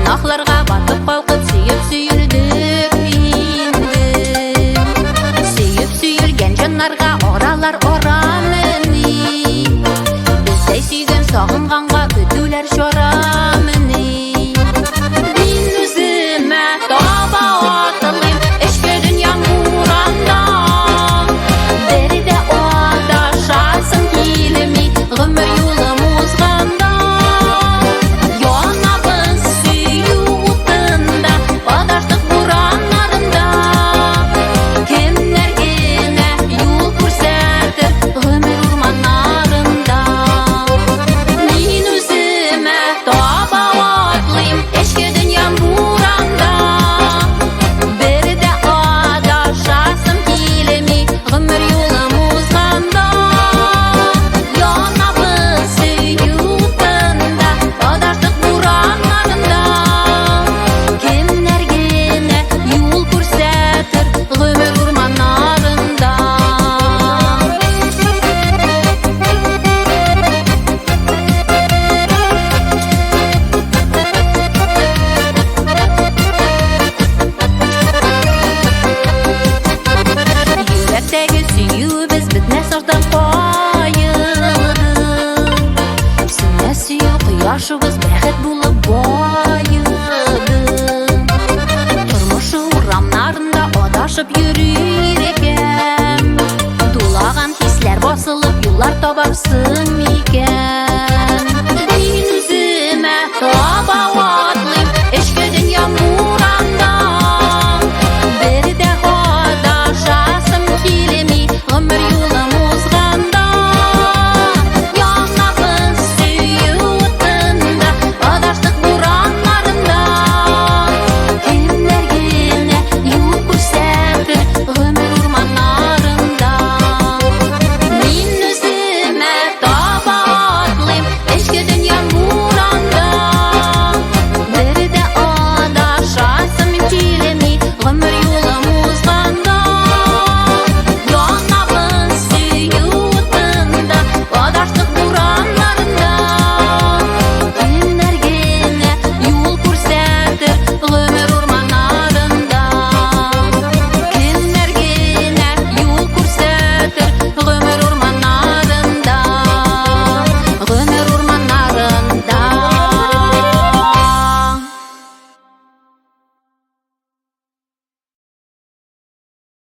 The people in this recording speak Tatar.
Гөнаһларга батып калкып, сөеп сөелдек инде. Сөеп сөелгән җаннарга аралар арамыни? Бездәй сөйгән сагынганга көтүләр чарамыни? Мин үземә таба атлыйм, эчке дөньям буранда. Бер дә адашасым килми, гомер юлым узганда. Янабыз сөю утында, адаштык бураннарында. Кемнәр генә юл күрсәтер гомер урманнарында. Мин үземә таба атлыйм, эчке дөньям буранда. Бер дә адашасым килми, гомер юлым узганда. Янабыз сөю утында, адаштык бураннарында. Кемнәр генә юл күрсәтер гомер урманнарында. Йөрәктәге сөюебез бетмәс ардан каелды. Сүнмәс сөю кояшыбыз бәхет булып баеды. Тормыш урамнарында адашып йөрер икән. Дулаган хисләр басылып юллар табарсың микән?